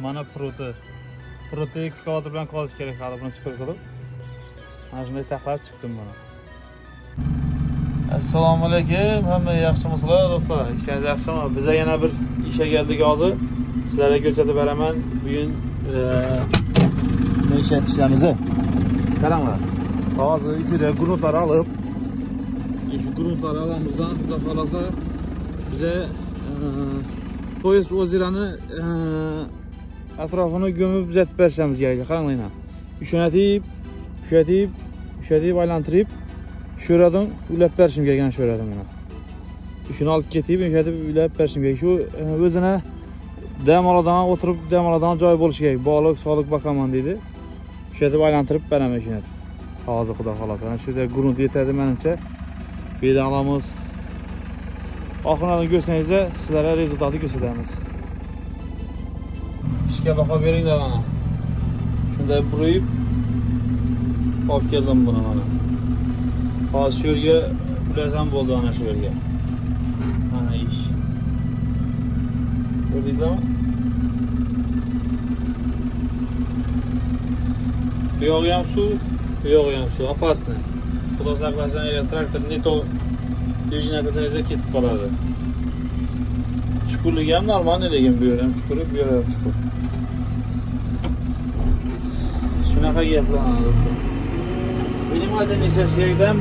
Mana pruti. Pruti ekskavator bilan qozish kerak hali buni chuqur qilib. Mana shunday taxlab chiqdim buni. Assalomu alaykum, hamma yaxshimisizlar do'stlar? Ishingiz yaxshimi? Biza yana bir ishga keldik hozir. Sizlarga ko'rsatib beraman bugun ne ishlatishlarimizni. Qaranglar. Hozir ichida gruntlar olib, shu gruntlar olamizdan xudo xolasa biza poyezd o'zirani atrofini gömüb düzəltib berishimiz kerak. Qaranglar. Ushatib, ushatib, ushatib aylantirib shu yerdan ulab berishim kerak, shu yerdan mana. Shuni olib ketib, ushatib ulab berishim kerak. Shu o'zini dam oladigan, o'tirib dam oladigan joy bo'lishi kerak. Baliq, soliq boqaman deydi. Ushatib aylantirib beraman shuni. Hozir xudo xolasa. Ana shu yerda grunt yetadi menimcha. Bu yerdan olamiz. Oxiridan ko'rsangizlar, sizlarga rezultatni ko'rsatamiz. Ishga baho beringlar mana. Shunday burib olib keldim buni mana. Hozir shu yerga ulasam bo'ldi ana shu yerga. Mana ish. Ko'rdingizmi? Bu yog'i ham suv, bu yog'i ham suv, opasni. Xudo saqlasin, agar traktor neto движение qilsangizlar ketib qoladi. Chuqurligi ham normal, lekin bu yer ham chuqur, bu yer ham chuqur. Shunaqa gaplar do'stlar. Minimaldan ishlash kerakdan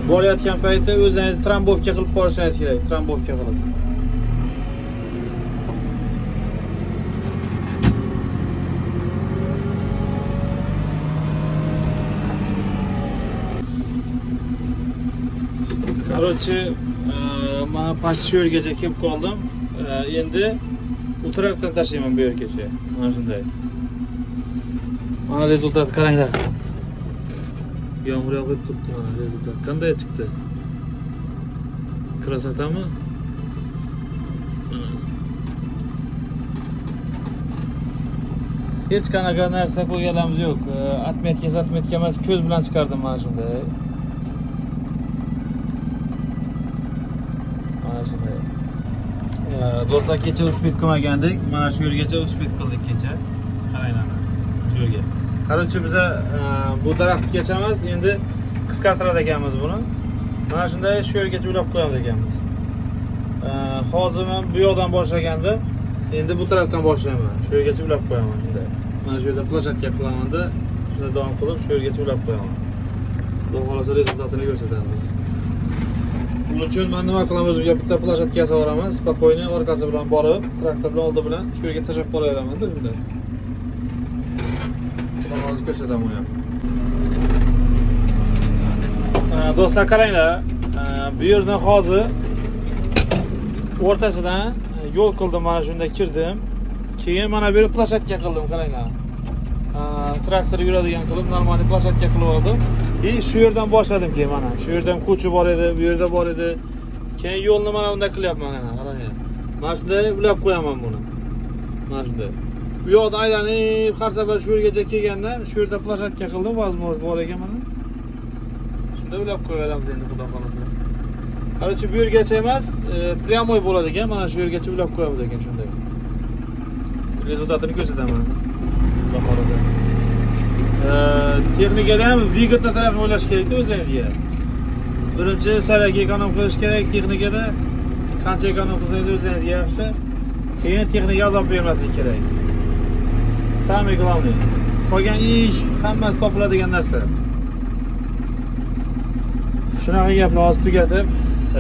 borayotgan paytda o'zingiz trambovka qilib borishingiz kerak, trambovka qilib. Короче, mana past shu yergacha kelib qoldim. Endi u tarafdan tashlayman bu yergacha. Mana shunday. Mana rezultat qaranglar. Yomg'ir yog'ib turibdi mana rezultat. Qanday chiqdi? Krasotami? Hech qanaqa narsa qo'yganimiz yo'q. Atmetga, zatmetga emas, ko'z bilan chiqardim mana shunday. Do'stlar, kecha uspet qilmagandik. Mana shu yergacha uspet qildik kecha. Qaranglar shu yerga. Короче, biza bu daraxtgacha emas, endi qisqartiradi ekanmiz buni. Mana shunday shu yergacha ulab qo'yamiz ekanmiz. Hozir men bu yoqdan boshlagandim. Endi bu tarafdan boshlayman. Shu yergacha ulab qo'yaman shunday. Mana shu yerda plashatka qilamanda, shunda davom qilib shu yergacha ulab qo'yaman. Xudo xolasa rezultatini ko'rsatamiz. Buning uchun men nima qilaman, o'zimga bitta plashatka yasab olaman, spokойно orqasi bilan borib, traktor bilan oldi bilan shu yerga tashlab qo'yaveraman-da shunday. Hozir ko'rsataman uni ham. Do'stlar qaranglar, bu yerdan hozir o'rtasidan yo'l qildim, mana shunda kirdim. Keyin mana bu yerga plashatka qildim, qaranglar. Traktor yuradigan qilib, normal plashatka qilib oldim. Shu yerdan boshladim keyin mana. Shu yerdan ko'chi bor edi, bu yerda bor edi. Keyin yo'lni mana bunday qilyapman mana, qarang. Mana shunday ulab qo'yaman buni. Mana shunday. Bu yoqdan aylanib, har safar shu yergacha kelganda, shu yerda plashatka qildim, возможно bor ekan mana. Shunda ulab qo'yaveramiz endi xudo xolasa. Короче, bu yergacha emas, pryamoy bo'ladi ekan, mana shu yergacha ulab qo'yamiz ekan shunday. Rezultatini ko'rsataman. Xudo xolasa. Texnikada ham выгодно tarafini o'ylash kerak-da o'zingizga. Birinchi saraga ekonom qilish kerak texnikada. Qancha ekonom qilsangiz o'zingizga yaxshi. Keyin texnika azob bermaslik kerak. Самое главное. Qolgan ish hammasi topiladigan narsa. Shunaqa gaplar hozir tugatib,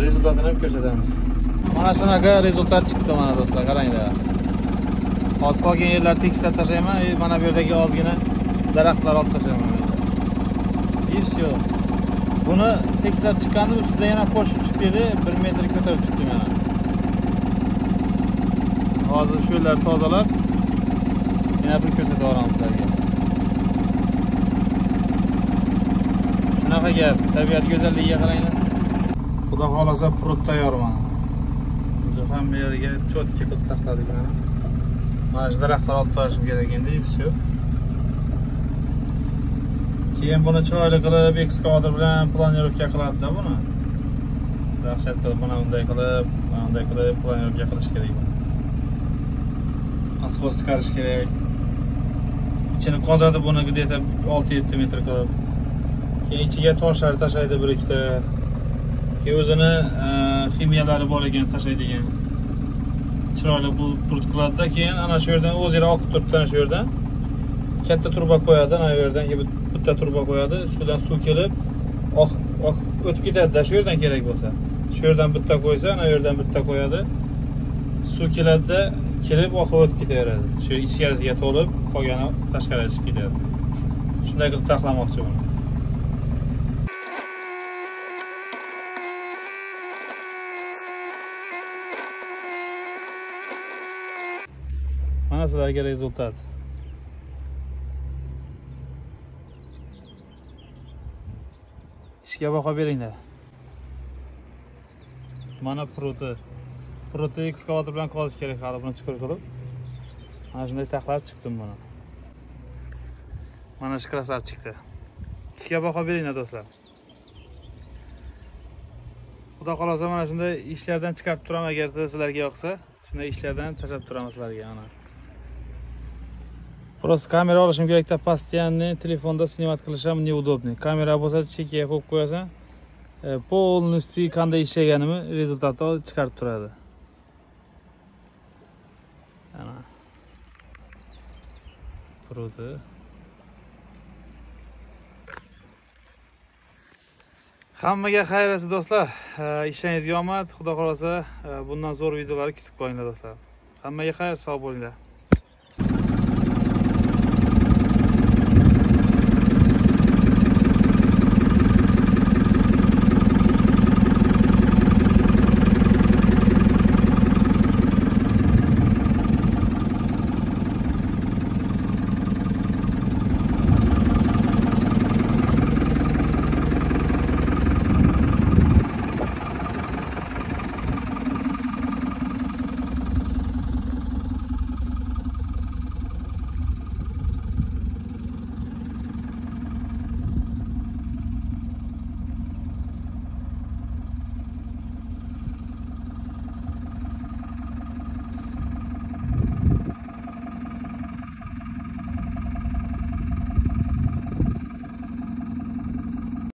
rezultatini ham ko'rsatamiz. Mana shunaqa rezultat chiqdi mana do'stlar, qaranglar. Hozir qolgan yerlarni tekislab tashlayman, mana bu yerdagi ozgina daraxtlar olib tashlayman. И всё. Buni tekislab chiqqandim, ustida yana qo'shib chiqdi edi, 1 metr ko'tarib chiqdim yana. Hozir shu yerlarni tozalab yana bir ko'rsatib yuboramiz sizlarga. Shunaqa gap, tabiat go'zalligiga qaranglar. Xudo xolasa prut tayyor mana. O'zi hamma yerga cho'tki qilib tashladik mana. Mana shu daraxtlar olib tashlashim kerak endi, и всё. Keyin buni chiroyli qilib ekskavator bilan planirovka qiladi-da buni. Dahshat qilib mana bunday qilib, mana bunday qilib planirovka qilish kerak buni. Откос chiqarish kerak. Ichini qozadi buni где-то 6-7 metr qilib. Keyin ichiga toshlar tashlaydi bir ikkita. Keyin o'zini ximiyalari bor ekan tashlaydigan. Chiroyli purt qiladida, keyin ana shu yerdan o'zira oqib turibdi, ana shu yerdan katta turba qo'yadi, ana bu yerdan bitta turba qo'yadi, suvdan suv kelib oqib o'tib ketadi-da shu yerdan kerak bo'lsa. Shu yerdan bitta qo'ysa, ana bu yerdan bitta qo'yadi. Suv keladi-da, kirib oqib o'tib ketaveradi. Shu ichkarisiga to'lib, qolgani tashqariga chiqib ketadi. Shunday qilib taxlamoqchi buni. Mana sizlarga rezultat. Ishga baho beringlar. Mana pruti. Pruti ekskavator bilan qozish kerak hali buni chuqur qilib. Mana shunday taxlab chiqdim buni. Mana shu krasavchikda. Ishga baho beringlar do'stlar. Xudo xolasa mana shunday ishlardan chiqarib turaman agar sizlarga yoqsa. Shunday ishlardan tashlab turaman sizlarga mana. Просто kamera olishim kerakda, постоянно telefonda snimat qilish ham неудобно. Kamera bo'lsa chekkaga qo'yib qo'yasan, полностью qanday ishlaganimni rezultatni chiqarib turadi. Ana. Pruti. Hammaga xayrasi do'stlar. Ishlaringizga omad. Xudo xolasa bundan zo'r videolarni kutib qolinglar do'stlar. Hammaga xayr, sog' bo'linglar.